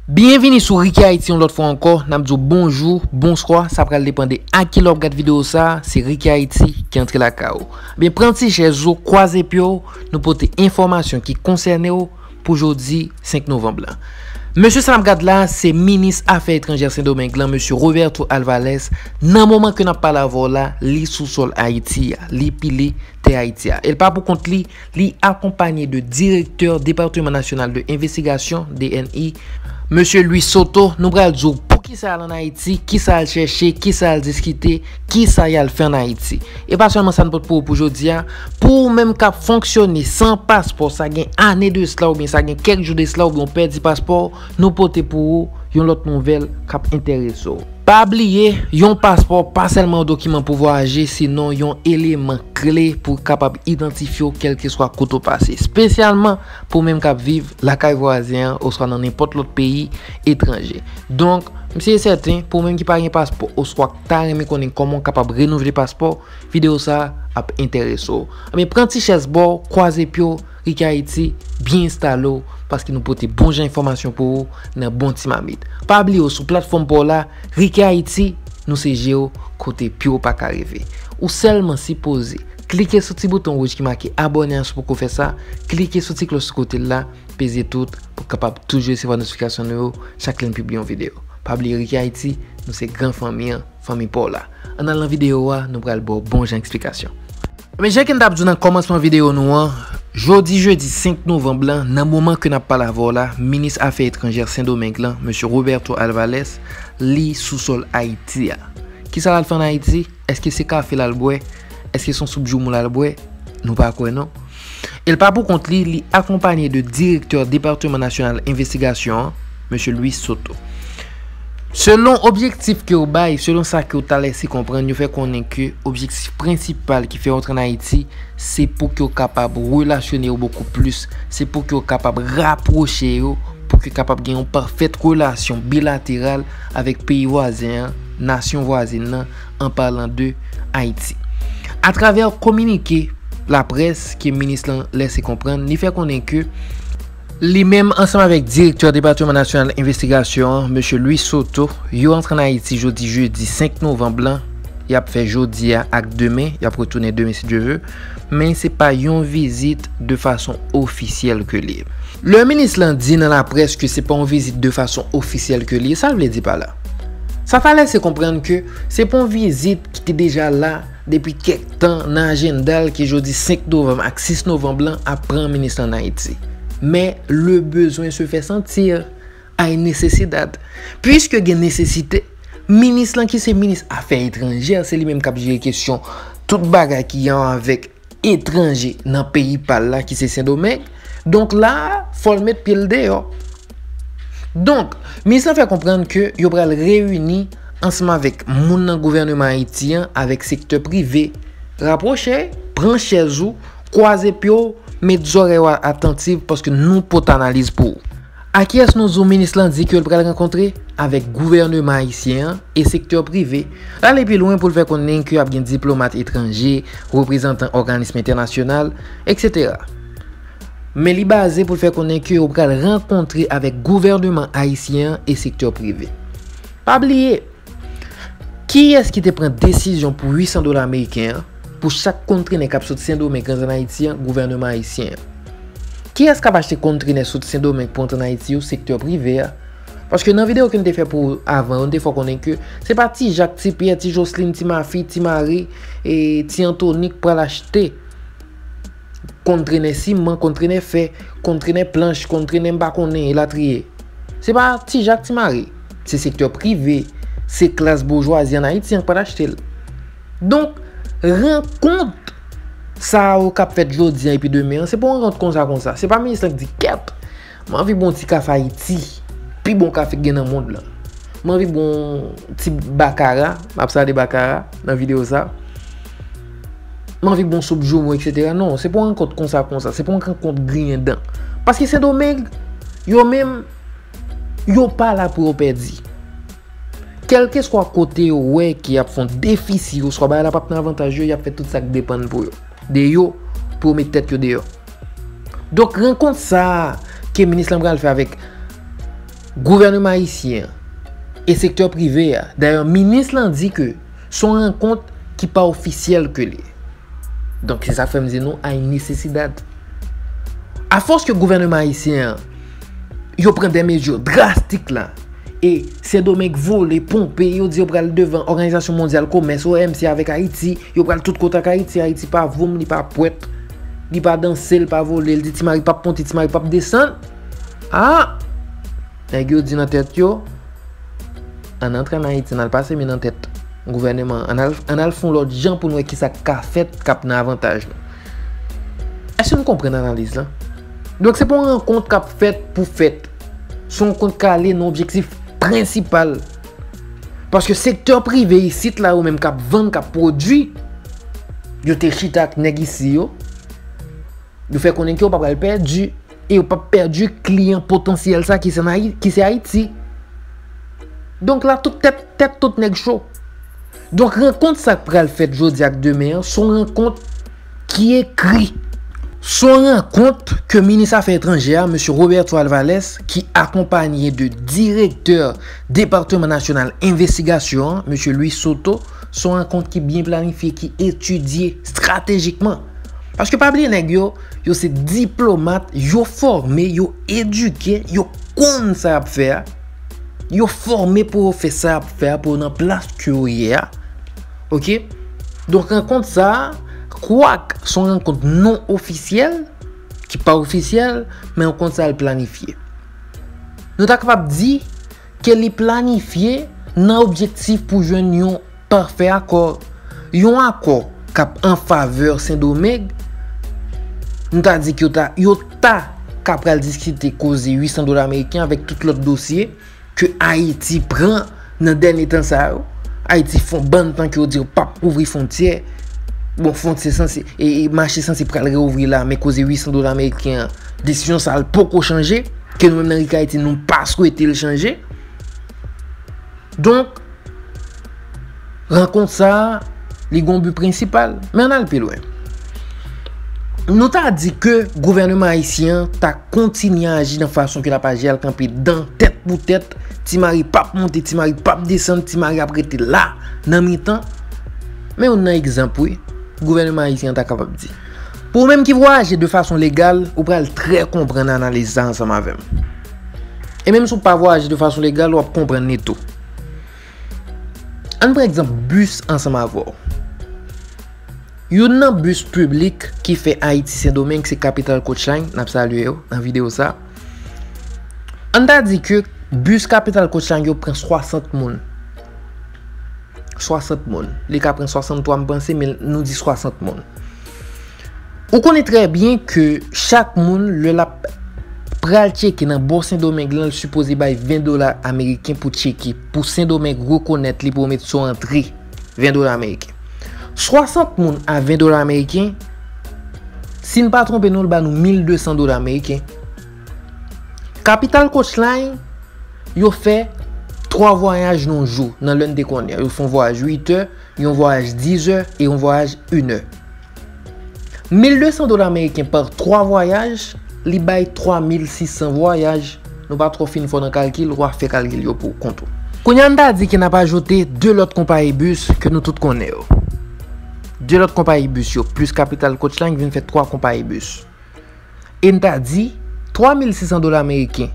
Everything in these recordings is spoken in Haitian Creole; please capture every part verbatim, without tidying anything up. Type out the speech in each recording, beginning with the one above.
Byenvini sou Ricky Haiti yon lòt fwa ankò. N ap di w bonjou, bonswa, sa pral depann de a ki lè w ap gad videyo sa a. Se Ricky Haiti ki antre lakay ou. Ebyen, pran ti chèz ou, kwaze pye w, nou pote enfòmasyon ki konsène w pou jodi senk novanm lan. Mesye sa n ap gad la, se minis afè etranjè Sendomeng lan, mesye Roberto Alvarez. Nan moman ke n ap pale avè w la, li sou sòl Ayiti a, li pile tè Ayiti a. E l pa pou kont li, li akonpanye de direktè Departement National de Investigation, D N I, mesye Louis Soto. Nou pral di w poukisa l ann Ayiti, kisa l chèche, kisa l diskite, kisa y al fè ann Ayiti. E pa sèlman sa n pote pou ou pou jodi a, pou ou menm k ap fonksyone san paspò, sa gen ane de sla oubyen sa gen kèk jou de sla oubyen w pèdi paspò w, nou pote pou ou yon lòt nouvèl k ap enterese w. Pa bliye, yon paspò pa sèlman yon dokiman pou vwayaje, sinon yon eleman kle pou kapab idantifye w kèlkeswa kote w pase, espesyalman pou ou menm k ap viv lakay vwazen an oswa nan nenpòt lòt peyi etranje. Donk, m si e sèten, pou ou menm ki pa gen paspò oswa k ta renmen konnen kòman w kapab renouvle paspò, videyo sa a ap enterese w. Ebyen, pran ti chèz ba w, kwaze pye w, Ricky Haiti, byen enstale w, paske nou pote bon jan enfòmasyon pou ou nan bon ti mamit. Pa bliye w sou platfòm pa w la, Ricky Haiti, nou se je w kote pye w pa ka rive. Ou sèlman sipoze klike sou ti bouton wouj ki make abòne a si w poko fè sa, klike sou ti klòch sou kote l la, peze tout pou w kapab toujou resevwa notifikasyon nou yo chak lè n pibliye yon videyo. Pa bliye Ricky Haiti, nou se gran fanmi an, fanmi pa w la. Ann al nan videyo a, nou pral ba w bon jan eksplikasyon. Men jan ke n t ap di w nan kòmansman videyo nou an, jodi jedi senk novanm lan, nan moman ke n ap pale avè w la, minis afè etranjè Sendomeng lan, mesye Roberto Alvarez, li sou sòl Ayiti a. Kisa l al fè ann Ayiti? Èske se kafe l al bwè? Èske se yon soup joumou l al bwè? Nou pa kwè non. E l pa pou kont li, li akonpanye de direktè Departement National Investigation an, mesye Louis Soto. Selon objektif ke yo bay, selon sa ke yo ta lèse konprann, yo fè konnen ke objektif prensipal ki fè yo antre ann Ayiti, se pou ke yo kapab relasyone yo bokou plis, se pou ke yo kapab rapwoche yo, pou ke kapab gen yon pafèt relasyon bilateral avèk peyi vwazen an, nasyon vwazen nan, an palan de Ayiti. Atravè kominike laprès ke minis lan lèse konprann, li fè konnen ke li menm ansanm avèk direktè Depatman Nasyonal Envestigasyon an, mesye Louis Soto, yo antre ann Ayiti jodi jedi senk novanm lan. Y ap fè jodi a ak demen, y ap retounen demen si Dye ve, men se pa yon vizit de fason ofisyèl ke li ye. Lè minis lan di nan laprès ke se pa yon vizit de fason ofisyèl ke li ye, sa l vle di pa la? Sa ta lèse konprann ke se pa yon vizit ki te deja la depi kèk tan nan ajanda l ke jodi senk novanm ak sis novanm lan ap pran minis lan ann Ayiti. Men le besoin se fait sentir a une necesidad. Piske gen nesesite, minis lan ki se minis afè etranjè, se li menm k ap jere kesyon tout bagay ki an avèk etranje nan peyi pa l la ki se Sendomeng. Donk la, fò l met pye l deyò. Donk, minis lan fè konprann ke yo pral reyini ansanm avèk moun nan gouvèneman Ayiti an, avèk sektè prive. Rapwoche, pran chèz ou, kwaze pye w, met zòrèy ou atantiv paske nou pote analiz pou ou. A kiyès nou di w minis lan di ke l pral rankontre? Avèk gouvèneman ayisyen an e sektè prive. L ale pi lwen pou l fè konnen ke ap gen diplomat etranje, reprezantan òganis entènasyonal, etsetera. Men li baze pou l fè konnen ke yo pral rankontre avèk gouvèneman ayisyen an e sektè prive. Pa bliye, kiyès ki te pran desizyon pou uit san dola ameriken an pou chak kontrenè k ap sot Sendomeng rantre ann Ayiti an? Gouvèneman ayisyen an. Kiyès k ap achte kontrenè sot Sendomeng pou antre ann Ayiti yo? Sektè prive a. Paske nan videyo ke n te fè pou ou avan yo, n te fè w konnen ke se pa Ti Jak, Ti Pyè, Ti Joslin, Ti Mafi, Ti Mari, e Ti Antoni k pral achte kontrenè siman, kontrenè fè, kontrenè planch, kontrenè m pa konnen, elatriye. Se pa Ti Jak, Ti Mari. Se sektè prive, se klas boujwazi ann Ayiti an k pral achte l. Donk, rankont sa yo k ap fèt jodi an epi demen an, se pa yon rankont konsa konsa. Se pa minis lan k di, "Kèt, m anvi bwè yon ti kafe Ayiti, pi bon kafe k gen nan mond lan. M anvi bwè yon ti bakara," m ap salye bakara nan videyo sa. "M anvi bwè yon soup joumou, etsetera." Non, se pa yon rankont konsa konsa. Se pa yon rankont griyen dan. Paske Sendomeng, yo menm, yo pa la pou yo pèdi. Kèlkeswa kote yo wè ke y ap fè yon defisi yo, swa bagay la p ap nan avantaj yo, y ap fè tout sa k depann pou yo, de yo, pou yo met tèt yo deyò. Donk, rankont sa a ke minis lan pral fè avèk Gouvènman ayisyen an e sektè prive a, dayè minis lan di ke se yon rankont ki pa ofisyèl ke l ye. Donk se sa k fè m di nou a yon nesesidad. Afòs ke gouvènman ayisyen an yo pran de mezi drastik la, e Sendomeng vole, ponpe, yo di yo pral devan Òganizasyon Mondyal Komès, O M C, avèk Ayiti, yo pral tout kote ak Ayiti, Ayiti pa voum, li pa pwèt, li pa danse, li pa vole, li di Ti Mari p ap monte, Ti Mari p ap desann. Ah! Nèg yo di nan tèt yo, ann antre ann Ayiti, ann al pase men nan tèt gouvènman an, ann al, ann al fè yon lòt jan pou n wè kisa k ka fèt k ap nan avantaj nou. Èske nou konprann analiz lan? Donk se pa yon rankont k ap fèt pou fèt. Se yon rankont k ale nan objektif prensipal. Paske sektè prive isit la, yo menm k ap vann, k ap pwodui, yo te chita ak nèg isi yo. Yo fè konnen ke yo pa pral pèdi, e yo p ap pèdi kliyan potansyèl sa ki se Ayi-, ki se Ayiti. Donk la, tout tèt, tèt tout nèg cho. Donk rankont sa k pral fèt jodi ak demen an, se yon rankont ki ekri. Se yon rankont ke minis afè etranjè a, mesye Roberto Alvarez, ki akonpaye de direktè Depatman Nasyonal Envestigasyon an, mesye Luis Soto, se yon rankont ki byen planifye, ki etidye estratejikman. Paske pa bliye nèg yo, yo se diplomat, yo fòme, yo edike, yo konn sa y ap fè a. Yo fòme pou yo fè sa y ap fè a, pou yo nan plas ke yo ye a. Oke? Donk rankont sa a, kwak se yon rankont non ofisyèl, ki pa ofisyèl, men rankont sa a l planifye. Nou ta kapab di ke li planifye nan objektif pou jwenn yon pafè akò, yon akò k ap an favè Sendomeng. Nou ta di ke yo ta, yo ta ka pral diskite koze uit san dola ameriken avèk tout lòt dosye ke Ayiti pran nan dènye tan sa yo. Ayiti fè yon bann tan ke yo di yo p ap ouvri fwontyè. Bon, fwontyè sanse, e, e mache sanse pral reouvri la, men koze uit san dola ameriken an, desizyon sa a l poko chanje, ke nou menm nan Rikayiti nou pa swete l chanje. Donk, rankont sa a, li gen yon bi prensipal. Men ann al pi lwen. Nou ta di ke gouvènman ayisyen an ta kontinye aji nan fason ke l ap aji a, l kanpe dan tèt pou tèt, Ti Mari p ap monte, Ti Mari p ap desann, Ti Mari ap rete la, nan mitan. Men youn nan egzanp, wi, gouvènman ayisyen an ta kapab di. Pou ou menm ki vwayaje de fason legal, ou pral trè konprann analiz sa ansanm avè m. E menm si w pa vwayaje de fason legal, w ap konprann li tou. Ann pran egzanp bis ansanm avè w. Youn nan bis piblik ki fè Ayiti Sendomeng se Capital Coach Line, n ap salye yo nan videyo sa. Ann ta di ke bis Capital Coach Line yo pran swasant moun. Swasant moun. Li ka pran swasanntwa, m panse, men nou di swasant moun. Ou konnen trè byen ke chak moun, lè l ap pral tcheke nan bò Sendomeng lan, l sipoze bay ven dola ameriken pou tcheke, pou Sendomeng rekonèt li, pou yo met sou antre ven dola ameriken. Swasant moun a ven dola ameriken, si n pa twonpe nou, l ba nou mil de san dola ameriken. Capital Coach Line, yo fè twa vwayaj nan yon jou, nan lè n te konnen. Yo fè yon vwayaj uit è, yon vwayaj diz è e yon vwayaj inè. Mil de san dola ameriken pa twa vwayaj, li bay twa mil sis san vwayaj. Nou pa twò fin fò nan kalkil, w a fè kalkil yo pou kont ou. Kounye a n ta di ke n ap ajoute de lòt konpayi bis ke nou tout konnen yo. De lòt konpayi bis yo, plis Capital Coach Line vin fè twa konpayi bis. E n ta di, twa mil sis san dola ameriken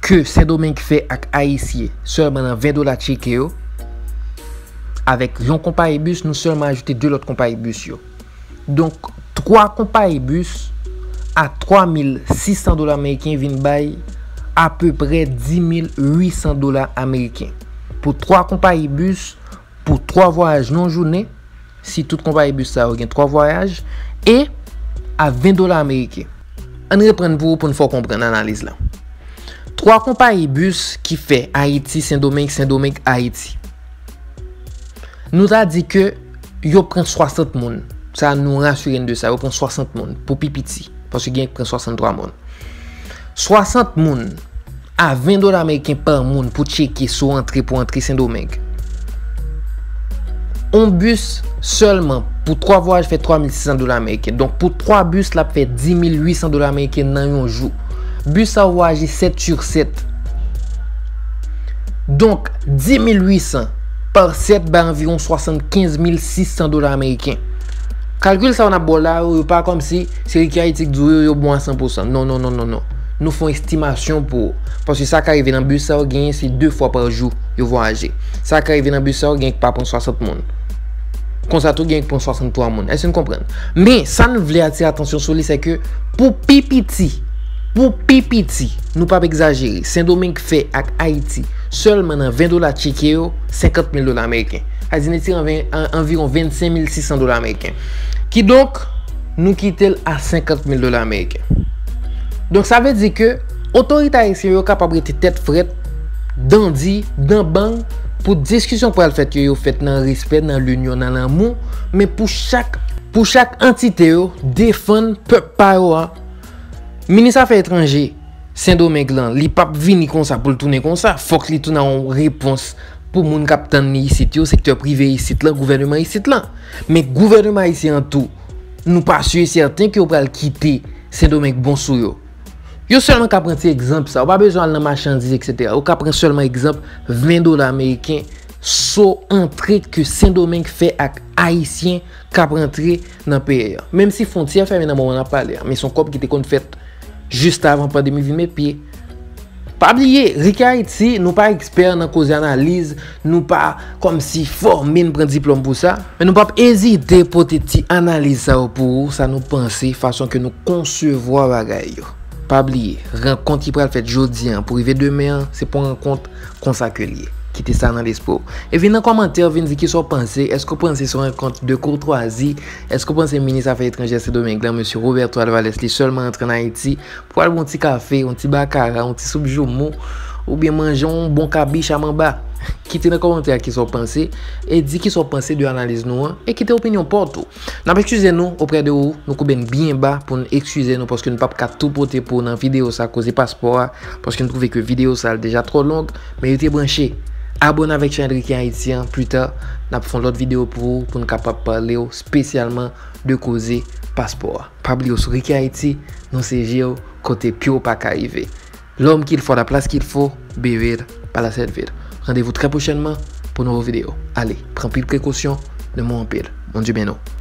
ke Sendomeng fè ak Ayisyen sèlman nan ven dola tcheke yo, avèk yon konpayi bis, nou sèlman ajoute de lòt konpayi bis yo. Donk, twa konpayi bis a twa mil sis san dola ameriken vin bay apeprè dis mil uit san dola ameriken. Pou twa konpayi bis, pou twa vwayaj nan yon jounen, si tout konpayi bis sa yo gen twa vwayaj, e a ven dola ameriken. Ann reprann pou, pou n fè w konprann analiz la. Twa konpayi bis ki fè Ayiti, Sendomeng, Sendomeng, Ayiti. Nou ta di ke yo pran swasant moun. Sa nou rasire n de sa, yo pran swasant moun pou pi piti, paske gen ki pran swasanntwa moun. Swasant moun a ven dola ameriken pa moun pou tcheke si w antre pou antre Sendomeng. On bis sèlman pou twa vwayaj fè twa mil sis san dola ameriken. Donk pou twa bis, l ap fè dis mil uit san dola ameriken nan yon jou. Bis sa yo vwayaje sèt sur sèt. Donk, dis mil uit san pa sèt bay anviwon swasannkenz mil sis san dola ameriken. Kalkil sa yo n ap ba w la yo, yo pa kòmsi se Ricky Haiti k di w yo, yo bon a san pou san. Non, non, non, non, non. Nou fè yon estimasyon pou ou. Paske sa ka rive nan bis sa yo, genyen se de fwa pa jou yo vwayaje. Sa ka rive nan bis sa yo, genyen ki pa pran swasant moun. Konsa tou, genyen ki pran swasanntwa moun. Èske n konprann? Men, sa n vle atire atansyon sou li, se ke pou pi piti, pou pi piti, nou p ap egzajere, Sendomeng fè ak Ayiti, sèlman nan ven dola tcheke yo, senkant mil dola ameriken. Sa di n retire anvi-, an-, anviwon vennsenk mil sis san dola ameriken. Kidonk, nou kite l a senkant mil dola ameriken. Donk, sa vle di ke otorite ayisyen yo kapab rete tèt frèt, dan di, dan bang, pou diskisyon k pral fèt yo, yo fèt nan respè, nan linyon, nan lanmou, men pou chak, pou chak antite yo defann pèp pa yo a. Minis afè etranje Sendomeng lan, li p ap vini konsa pou l tounen konsa. Fòk li tounen yon repons pou moun k ap tann li isit yo, sektè prive isit lan, gouvèneman isit lan. Men gouvèneman ayisyen an tou, nou pa si e sèten ke yo pral kite Sendomeng bon sou yo. Yo sèlman ka pran ti egzanp sa. Ou pa bezwen al nan machandiz, etsetera. Ou ka pran sèlman egzanp ven dola ameriken so antre ke Sendomeng fè ak Ayisyen k ap rantre nan peyi a. Menm si fwontyè fèmen nan moman n ap pale a, men se yon kòb ki te konn fèt jis avan pandemi vin met pye. Pa bliye, Ricky Haiti, nou pa ekspè nan koze analiz, nou pa kòmsi fòme n pran diplòm pou sa, men nou p ap ezite pote ti analiz sa yo pou ou, sa nou panse, fason ke nou konsevwa bagay yo. Pa bliye, rankont ki pral fèt jodi an pou rive demen an, se pa yon rankont konsa ke l ye. Kite sa nan lespri w. E vin nan kòmantè, vin di kisa w panse. Èske w panse se yon rankont de koutwazi? Èske w panse minis afè etranjè Sendomeng lan, mesye Roberto Alvarez, li sèlman antre ann Ayiti pou al bwè yon ti kafe, yon ti bakara, yon ti soup joumou, oubyen manje yon bon kabich a manba? Kite nan kòmantè a kisa w panse, e di kisa w panse de analiz nou an, e kite opinyon pa w tou. N ap eskize nou oprè de ou, nou koube n byen ba pou n eskize nou, paske nou p ap ka tou pote pou w nan videyo sa, koze paspò a, paske n twouve ke videyo sa a deja twò long, men rete branche. Abòne avèk chanèl Ricky Haiti an, pita, n ap fè yon lòt videyo pou ou, pou n kapab pale w espesyalman de koze paspò a. Pa bliye w sou Ricky Haiti, nou se je w kote pye w pa ka rive. L'homme qu'il faut, à la place qu'il faut, Bevil, pa la sèt vil. Randevou trè pwochènman pou nouvo videyo. Ale, pran pil prekosyon, nan men w anpil. Bondye beni w.